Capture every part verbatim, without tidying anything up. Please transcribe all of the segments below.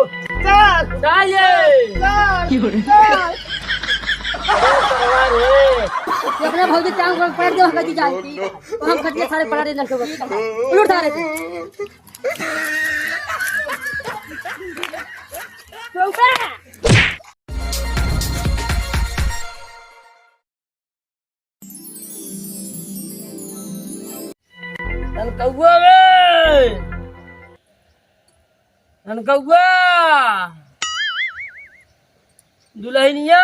चल। का ये? चल, चल। ये अपने भौजी टांग पर पकड़ दे, हम कहीं जाए। तो हम कहीं सारे पड़ा दे लड़के को। उठ सारे से। ननकौआ बे! ननकौआ! दुलहिनिया!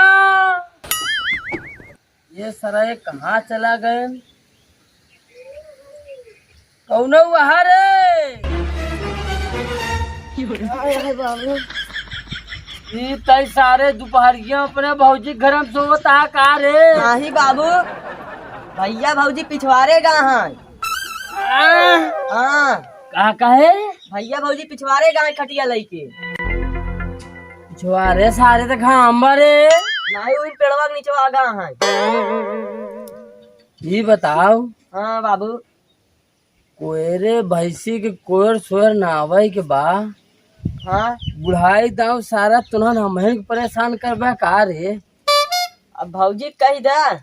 ये सारा ये कहाँ चला गए? कौनो वहाँ रे? आए, आए बाबू। ई तई सारे दुपहरिया अपने भौजी के घर में सोवत हा का रे? नाही बाबू, भैया भौजी पिछवारे गा हैं। हाँ? हाँ। का कहे? भैया भौजी पिछवारे गा हैं खटिया लइके। पिछवारे सारे तो घाम बरे। नाही, वही पेड़वा के नीचे आगा हैं। ई बताओ। हाँ बाबू। कोयरे भैंसी के कोयर सोयर ना आवे के बा। हाँ। बुढ़ाई दाव सारा तुनहन हमहन के परेशान करबा का रे? अब भौजी कही दा।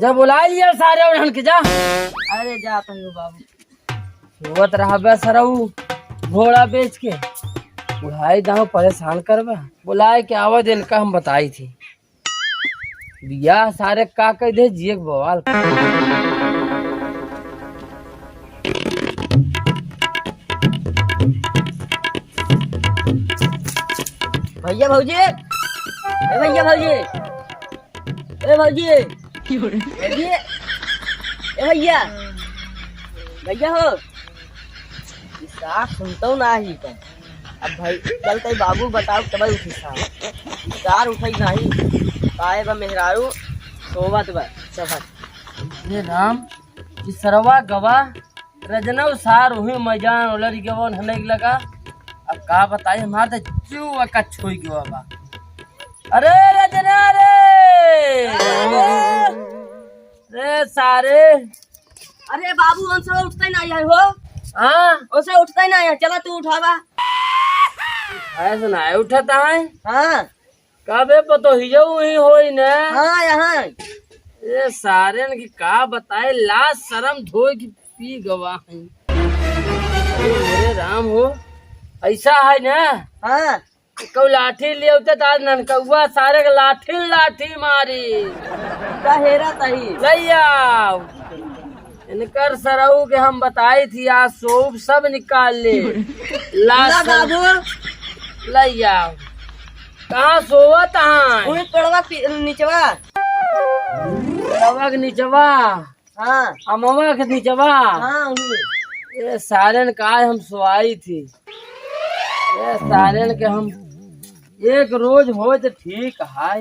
जब बुला लिया सारे उन्हन के जा। अरे जा तनी बाबू। सोवत रहबे सरऊ घोड़ा बेच के। बुढ़ाई दाव परेशान करबा। बुलाए के आवे दिन का हम बताई थी। बियाह सारे का कह दे, जिए के बवाल। भैया भौजी, ए भैया भौजी, ए भौजी, भौजी, ए भैया, भैया हो। ई सार सुनतौ नाही का। अब भाई, चलते बाबू बताओ तब उठी सार। ई सार उठई नाही। पाए बा मेहरारू, सोवत बा, चबत। हे राम, ई सरवा गवा, रजना सार उही मैदान ओलर गवा हनक लगा। अब का बताई, हमार तो जीव का छोई गवा बा। अरे रजना रे! रे सारे! अरे बाबू, उनसे उठते नहीं है हो। हाँ? उनसे उठते नहीं है, चला तू उठावा। ऐसे नहीं उठता है। हाँ। कबे पतोहियो ही होई ने। हाँ, यहाँ। ये सारेन की का बताए, लाज शरम धोए की पी गवा है। अरे मेरे राम हो, ऐसा है ना? हाँ। कऊ लाठी ले उठे तो आज ननकौआ सारे के लाठी लाठी मारी। का हेरा तही? लई आओ। इनकर सरऊ के हम बताई थी, आज सोप सब निकाल ले। ला ला सर-, बाबू। लई आओ। कहाँ सोवत हैं? वही पेड़वा पी-, निचवा। पेड़वा के निचवा। हाँ। अमवा के निचवा। हाँ, वही। ये सारेन का हम सोआई थी। ये सारेन के हम एक रोज हो तो ठीक है,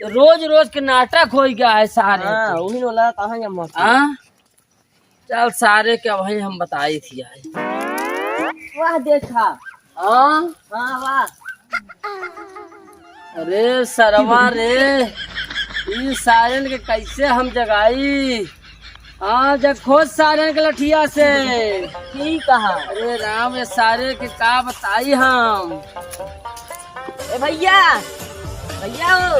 रोज रोज के नाटक हो गया है सारे हाँ, के। वही वाला कहाँ या मौत। हाँ? चल सारे के वही हम बताई थी आई। वाह देखा। हाँ? हाँ, वाह। अरे सरवा रे, ई सारेन के कैसे हम जगाई? हाँ, जब खोज सारेन के लठिया से। ठीक कहा। अरे राम, ये सारे के का बताई हम? ए भैया, भैया हो,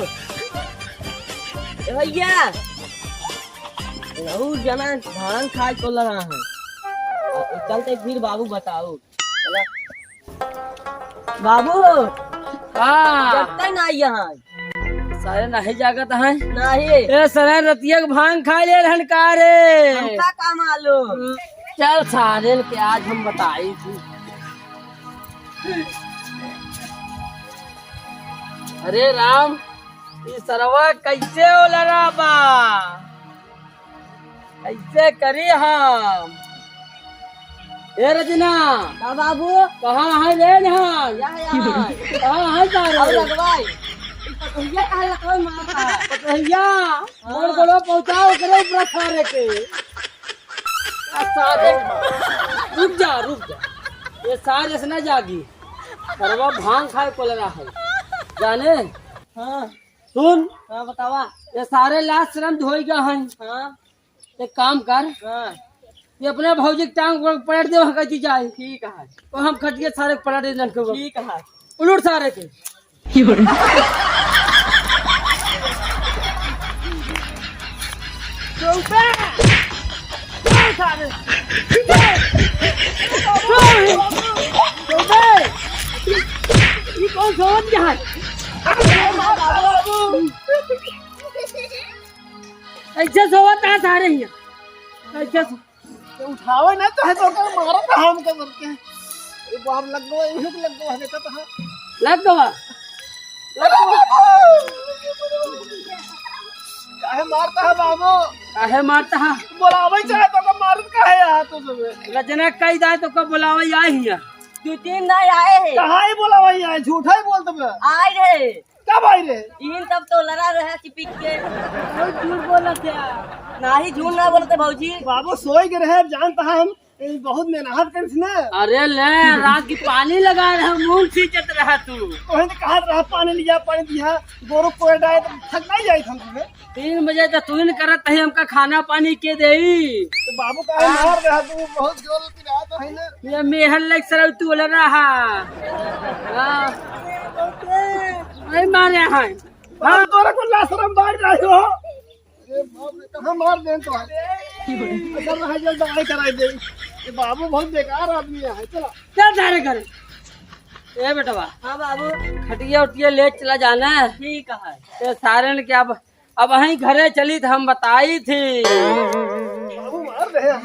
ए भैया, रहू जना भांग खाए को लगा है। चलते फिर बाबू बताओ। बाबू, हाँ। जगता ही ना यहाँ। सारे नहीं जागत हैं। नहीं। ए, सारे रतिया के भांग खा ले रहन का रे? हमका का मालूम? चल सारे के आज हम बताई थी। अरे राम, ई सरवा कैसे ओलरा बा? कैसे करी हम? ए रजना। का बाबू? कहाँ है रे नहान? या, या। कहाँ है तारे? अब लगवाई। ई पतोहिया कहाँ लगवाई मारता? पतोहिया, हाँ। कौन करो पहुँचाओ करे ऊपर सारे के। आ सारे, रुक जा, रुक जा। ये सारे से ना जागी। सरवा भांग खाए को लगा है। जाने? हाँ। सुन। हाँ, बतावा। ये सारे लाज शरम धोई गए हैं। हाँ। एक काम कर। हाँ। ये अपने भौजी के टांग पर पलट दे, वहाँ कहीं जाए। ठीक है। तो हम खटिया सारे के पलट दे, लड़के को। ठीक है। उलट सारे के। ये कौन सोवत क्या है? ऐसे सोवत है सारे हियाँ। ऐसे सो- तो उठावे ना तो है तो ओकर मारत है हमके सबके। ए बाप, लग गवा, इहू के लग गवा, देखत है। लग गवा? लग गवा। काहे मारता है बाबू? काहे मारता है? बोलावे चाहे तो ओकर मारत काहे है तो सब? रजना कई दाए तो कब बोलावे आई हियाँ? दो तीन दाए आए हैं। कहाँ ही बोलावे आई? झूठा ही बोलत बे। आए रहे। कब आई रहे? इन तब तो लड़ा रहे कि पिक के। बहुत झूठ बोलत है। नाही, झूठ ना बोलते भौजी। बाबू सोई के रहे, अब जानता है हम, ये बहुत मेहनत कर इसने। अरे ले, रात की पानी लगा रहे, मूंग सींचत रहा तू। वहीं तो कहा रहा, पानी लिया, पानी दिया, गोरू कोई डाए तो थक नहीं जाए हम तुम्हें। तीन बजे तो तू ही न करत है, हमका खाना पानी के देई। तो बाबू का मार रहा तू, बहुत जोर पिरात है ना। ये मेहर लायक सरऊ तू बोल रहा। हाँ। नहीं मारे हैं। बाबू तोरा को लाशरम बांट रही हो। अरे बाप रे, कहाँ मार देन तो है। अगर रहा जल्द दवाई कराई दे। ये बाबू बहुत बेकार आदमी है, चला। चल सारे घर। ए बेटवा। हाँ बाबू। खटिया उटिया ले चला जाना। ठीक है। ये सारे ने क्या ब-, अब वहीं घरे चली तो हम बताई थी। बाबू मार रहे हैं।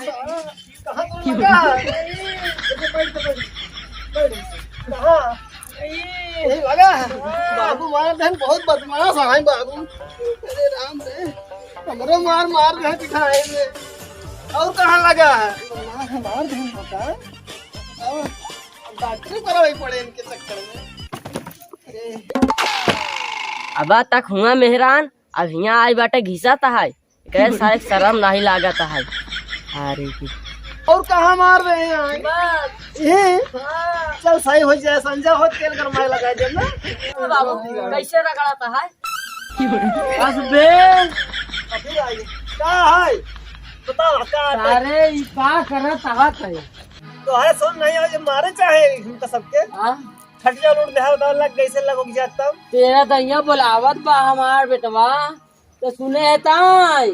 कहाँ तो लगा? बैठ, बैठ, बैठ। कहाँ? यही लगा है। बाबू मार रहे हैं, बहुत बदमाश है बाबू। अरे राम रे, हमरो मार, मार रहे हैं दिखाए रे। और कहाँ लगा है? मार, मार रहे हैं बता। अब डॉक्टरी करवाई पड़े इनके चक्कर में। अरे। अब तक हुआ मेहरान, अब हियाँ आई बाटे घिसत है। कहे सारे शर्म नहीं लागत है। अरे की। और कहाँ मार रहे हैं? ये? हाँ। चल सही हो जाए, संजा हो तेल गरमाए लगा दे ना। बाबू, कैसे रगड़त है? बस बे। अभी आई। का है? बताओ, का है? अरे, ई का करत है? तो है सुन नहीं, आज मारे चाहे इनका सबके। हाँ? खटिया उलट दे, बताओ, लग कैसे लगो कि जाता? तेरा दैया बुलावत बा हमार बेटवा। तो सुने है ताई।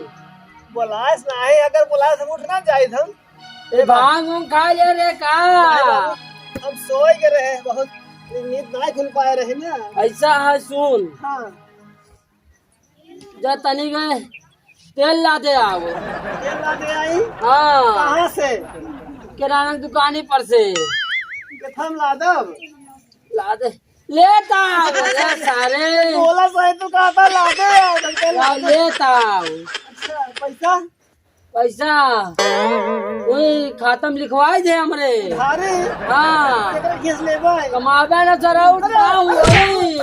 बोलास नाही, अगर बोलास हम उठ ना जाइत हम। ए, भांग उंग खा ले रे का? नाही बाबू, हम सोए के रहे, बहुत नींद नाही खुल पाए रहे ना। ऐसा है, सुन। हाँ। जा तनी गए, तेल ला दे आओ। तेल ला दे आई? हाँ। कहाँ से? किराना दुकानी पर से। कितना ला दब? ला दे। लेता, अरे सारे। बोला सही, तू कहा था, ला दे यार, ढंग से ला ला दे। लेता। अच्छा, पैसा? पैसा? वही खाता में लिखवाई दे हमरे। अरे। हाँ। केकरा केस लेबा है? कमाबे ना सराउ, अरे। का हुई?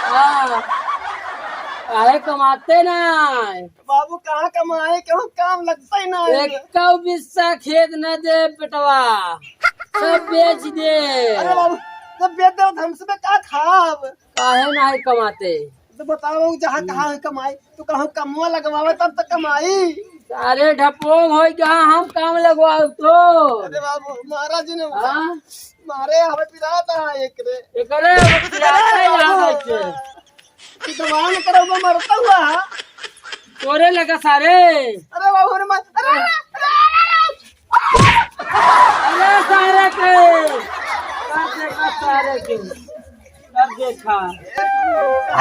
हाँ। काहे कमाते ना? बाबू कहाँ कमाए, केहू काम लगता ही ना है। एक्का बिस्सा खेत न दे बेटवा, सब बेच दे। अरे बाबू, सब बेच दे, तो हमसे में का खाब? काहे नाही कमाते? तो बताओ, जहाँ कहाँ कमाई, तो कहूँ कमवा लगवावे तब तो कमाई। सारे ढपोंग होई, कहाँ हम काम लगवाओ तो? अरे बाबू, महाराज जी ने हाँ? मारे हमें पिरात है एक रे। एकरे पिरात है यहाँ बैठे। कि तो वहाँ में करो, वो मरता हुआ है। तोरे लगा सारे। अरे बाबू रे, मत, अरे, अरे, अरे, अरे, अरे। अरे सारे के। कर देखा सारे के। कर देखा।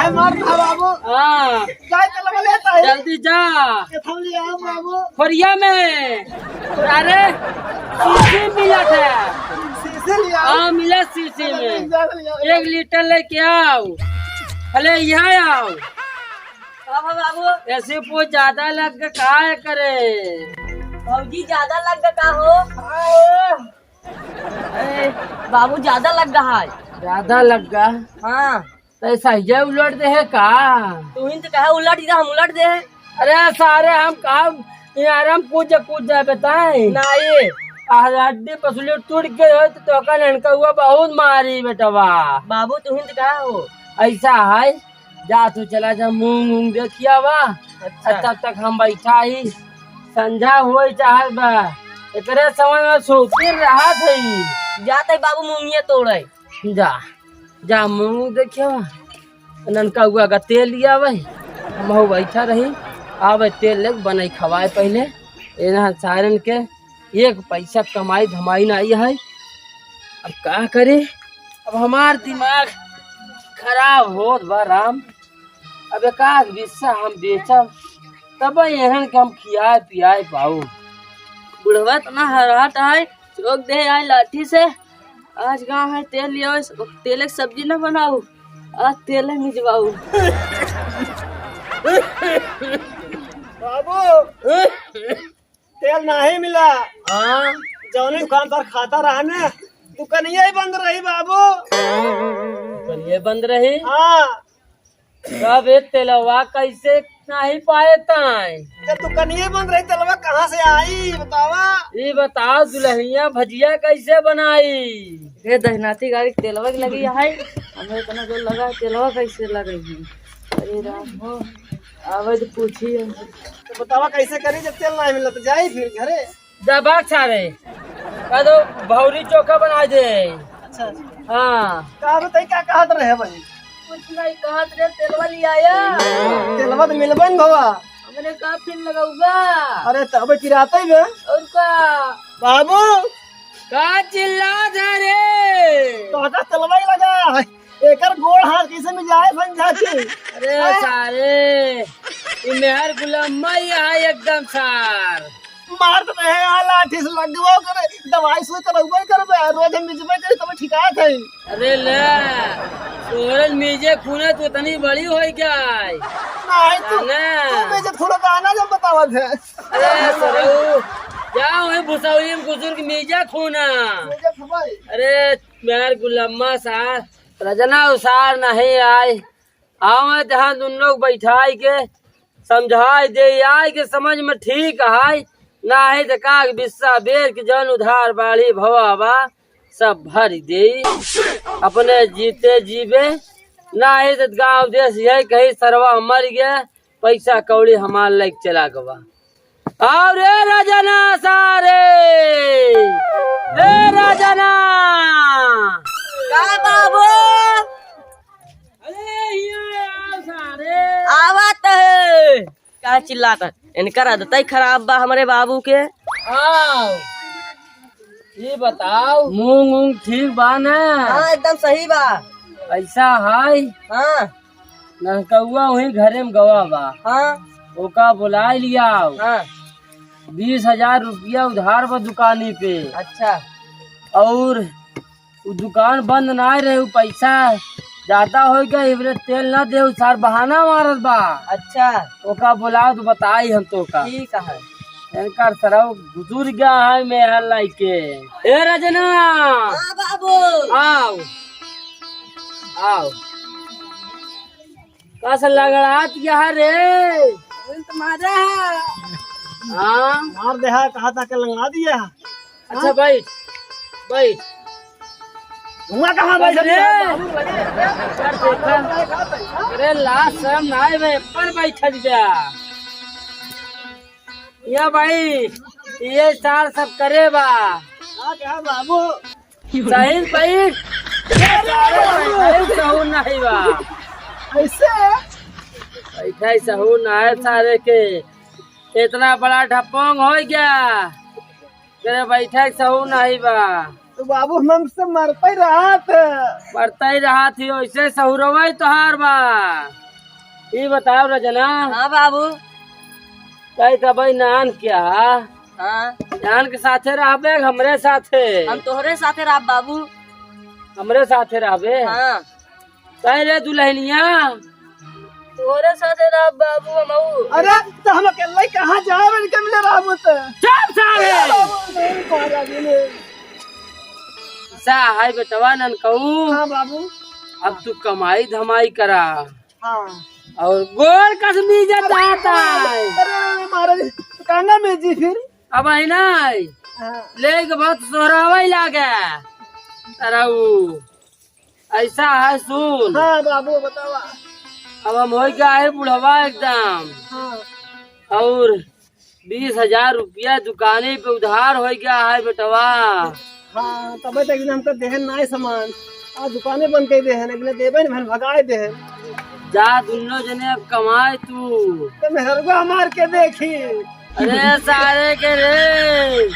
है मार था बाबू। हाँ। जाए चलो, बोले तो है। जल्दी जा। ये थम लिया बाबू। खोरिया में। अरे, शीशी मिला था। शीशी लिया। हाँ, मिला शीशी में। अरे, जा लिया। एक लीटर लेके आओ। अरे, यहाँ आओ। का भा बाबू? ऐसे पो ज्यादा लग के का है करे? भौजी ज्यादा लग के का हो? अरे, बाबू ज्यादा लग रहा है। ज्यादा लग गा? हाँ। तो सही उलट दे है का? तू ही तो कहा उलट दे, हम उलट दे है। अरे सारे हम कहा यार हम कूद जा, कूद जा बताए। नहीं। आ हड्डी पसली टूट गई हो तो तोका लड़का हुआ बहुत मारी बेटवा। बाबू तू ही तो कहा हो। ऐसा है, जा तू चला जा मूंग उंग देखिया बा। अच्छा। तब तक हम बैठा ही, संझा होई चाहत बा। एकरे समय में शौकीन रहत है। जात है बाबू मूंगिया तोड़े। जा, जा मूंग देखियो। ननकउआ का तेल लियावे। हमहू बैठा रही। आवे तेल लेके बनाई खवाए पहले। इन्हां सारन के एक पैसा कमाई धमाई नाहीं है। अब का करे? अब हमार दिमाग खराब होत बा राम। अब एकाध बिस्सा हम बेचब, तब एहन के हम खियाए पियाए पाऊ। बुढ़वा इतना हरात आए, चोक दे आए लाठी से। आज गाँव है तेल लियाओ, तेल के सब्जी न बनाऊ, आज तेल मिजवाऊ। बाबू, तेल नाहीं मिला। हाँ। जौने दुकान पर खाता रहा ना, दुकनिया ही बंद रही बाबू। दुकनिया बंद रही? हाँ। तब ये तेलवा कैसे नाहीं पाए ताई? जब दुकनिया ही बंद रही, तेलवा कहाँ से आई, बतावा? ये बताओ, दुल्हनिया भजिया कैसे बनाई? ये दहनाती गाड़ी के तेलवा के लगी है, हमें इतना जोर लगा, तेलवा कैसे लगी है? अरे राम हो, आवे तो पूछी हम। तो बतावा कैसे करी, जब तेल नाहीं मिला तो जाई फिर घरे। दबा सारे, कह दो भौरी चोखा बना दे। अच्छा, अच्छा। हाँ। का बताई, का कहत रहे भाई? कुछ नहीं कहत रहे, तेलवा ले आया। तेलवा तो मिलबे न भवा। हमरे का फिर लगौगा? अरे तब किराते ही बे। और का? बाबू। का चिल्लात है रे? तो का तेलवा ही लगा है। एकर गोड़ हाथ कैसे मिजाए बन जाती? अरे सारे, ई मेहर गुलामा ही है एकदम सार। मार तो रहे यहाँ लाठी से लगबो करे, दवाई सुई करबो करबे, रोज हम मिजबे करे तब ठिकात है। अरे ले, तोहरे मिजे खूने तू इतनी बड़ी होई क्या है? नहीं तू, ना। तू मिजे थोड़ा गाना जब बतावत है। अरे सरऊ, जा वहीं भुसौली में घुसुर के मिजे खूना। मिजे खबाई। अरे मेहर गुलामा सार, रजना उसार नहीं आए। आवे तहाँ दुनो के बैठाई के समझाई दे, आई के समझ में ठीक है, नाहीं त का बिस्सा बेर के जौन उधार बाढ़ी भवा बा, सब भर दे। अपने जीते जीवे, नाहीं त गाँव देश यही कहीं सरवा मर गया, पैसा कौड़ी हमार लइके चला गवा। आओ रे रजना सारे, ए रजना। का बाबू? अरे हिया आओ सारे। आवत है। का चिल्लात है? इनकर आदत ही खराब बा हमरे बाबू के। आओ। ये बताओ, मूंग ऊंग ठीक बा ना? हाँ, एकदम सही बा। पैसा है? हाँ। ननकउआ वही घरे में गवा बा। हाँ। ओका बुलाए लियाओ। हाँ। बीस हजार रुपया उधार बा दुकानी पे। अच्छा। और उ दुकान बंद ना रहे, उ पैसा ज्यादा हो गया, इबरे तेल ना दे, उ सार बहाना मारत बा। अच्छा। ओका बुलाओ तो बताई हम तोका। ठीक है। एनकर सरऊ घुसुर गया है मेहर लाइके। ए रजना। हाँ बाबू। आओ। आओ। कस लंगड़ात गया रे? तुम्हारा। हाँ। मार दे हा, कहा था के लंगड़ा दिया। अच्छा बैठ, बैठ। हुआ कहाँ बैठ रे? अरे लाज शर्म ना आए बे, पर बैठ जा। या भाई, ये सार सब करे बा। का कहा बाबू? सही भाई, ये सारे बैठे सहूर नहीं बा। ऐसे? बैठे सहूर ना है सारे के। इतना बड़ा ढपोंग हो गया, तेरे बैठे सहूर नहीं बा। तो बाबू, हम हमसे मरता ही रहा था। मरता ही रहा थी, ऐसे सहुरवा ही तोहार बा। ई बताओ रजना। हाँ बाबू। कही था भाई नान क्या? हाँ। नान के साथे रहबे, हमरे साथे। हम तोहरे साथे रहब बाबू। हमरे साथे रहबे? हाँ। कहे रे दुल्हनिया। तोरे साथे रहब बाबू हमहू। अरे, तो हम अकेले कहाँ जाए, इनके मिले रहबो तो? चुप सारे। बाबू, नहीं, महाराज, नहीं। सा, हाय बेटवा ननकऊ। हाँ बाबू। अब तू कमाई धमाई करा। हाँ। और गोल कसमी जब आता है। अरे, अरे, महाराज, कहना में जी फिर। अब है ना। हाँ। लेके बहुत सोहरावा ही लागे। अरे वो। ऐसा है, सुन। हाँ बाबू, बतावा। अब हम हो गया है बुढ़वा एकदम। हाँ। और बीस हजार रुपया दुकाने पे उधार होइ गया है बेटवा। हाँ, तबे तो एक दिन हमका देहन नाय सामान। आ दुकाने बंद कर देहन, एक दिन देबे न भन भगाए देहन। जा दुन्नो जने अब कमाए तू। तो मेहरगो हमार के देखी। अरे सारे के रे,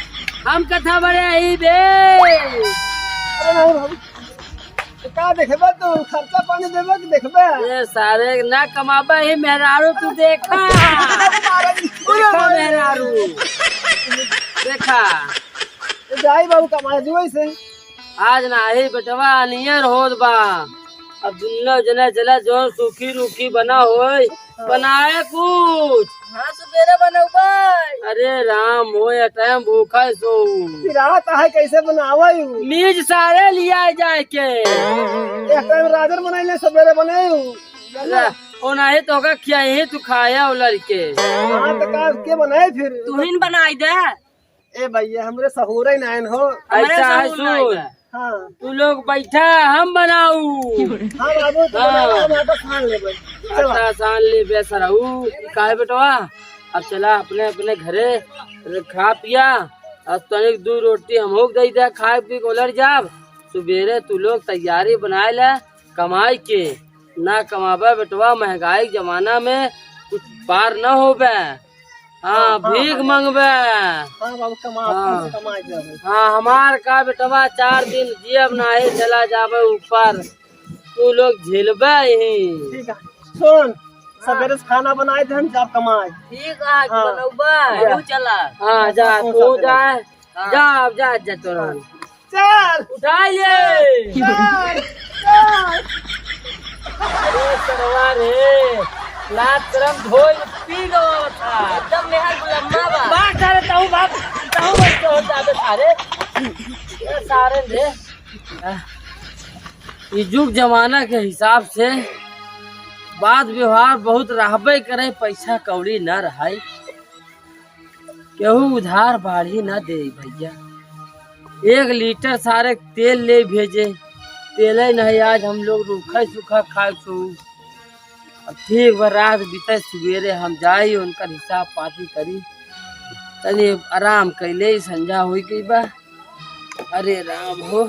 हम कथा बड़े ही बे। अरे नहीं बाबू, तो का देखबे तू? खर्चा पानी देबे कि देखबे? ए सारे, ना कमाबे ही मेहरारू तू देखा। देखा मेहरारू। देखा। ए जाई बाबू कमाए जुए से। आज नाही बेटवा, अनियर होत बा। अब दुन्नो जने चला, जौन सूखी रूखी बना होई, बनाए कुछ। हाँ, सुबेरे बनउबे। अरे राम हो, ये टाइम भूखा है सो। फिर रात है, कैसे बनावे? मीज सारे लिया जाए के। एक टाइम राजर बनाई ले, सुबेरे बनाई। अरे, ओ नाही तो का खिया ही तू खाया ओ लड़के। हाँ, तो का के बनाए फिर? तू ही न बनाई दे। ए भैया, हमरे सहूरे नाइन हो। हमरे ऐसा है, सहूर नाइन सुन। है। हाँ। तू लोग बैठा, हम बनाऊ। हाँ बाबू, तू हाँ। बनावा, हम आटा सान लेबे। चला। आटा सान लेबे सरऊ। काहे बेटवा, अब चला अपने अपने घरे खा पिया। अब तनिक दू रोटी हमहू के दे दे, खाए पी के उलर जाब। सुबेरे तू लोग तैयारी बनाए ले कमाई के। ना कमाबे बेटवा, महंगाई के जमाना में कुछ पार न होबे। हाँ, हाँ, भीख हाँ। मंगबे। हाँ बाबू, कमा, हाँ। कमा जाबे। हाँ, हमार का बेटवा, चार दिन जियब नाही, चला जाबे ऊपर, तू लोग झेलबे ही। ठीक है, सुन, सबेरे से खाना बनाए थे हम, जाब कमाए। ठीक है, हाँ। बनउबे, जा। तू चला। हाँ, जा, हाँ, तू सबेरे। जाए। हाँ। जा, अब जा, जा तोरा। चल। उठाई ले। चल, चल। अरे सरवा रे, लाज शरम धोई पी गवा था। एकदम मेहर गुलम्मा बा। बात सारे तहु बाप, तहु बाप तो होता बे सारे। ये सारे रे। ई जुग जमाना के हिसाब से बात व्यवहार बहुत रहबे करे, पैसा कौड़ी न रहाई। केहू उधार बाढ़ी ना दे भैया। एक लीटर सारे तेल ले भेजे, तेले नहीं। आज हम लोग रूखा सूखा खाए सो। अब ठीक बा, रात बीते, सुबेरे हम जाई, उनकर हिसाब पाती करी, तनी आराम कैले, संझा होई गई बा। अरे राम हो।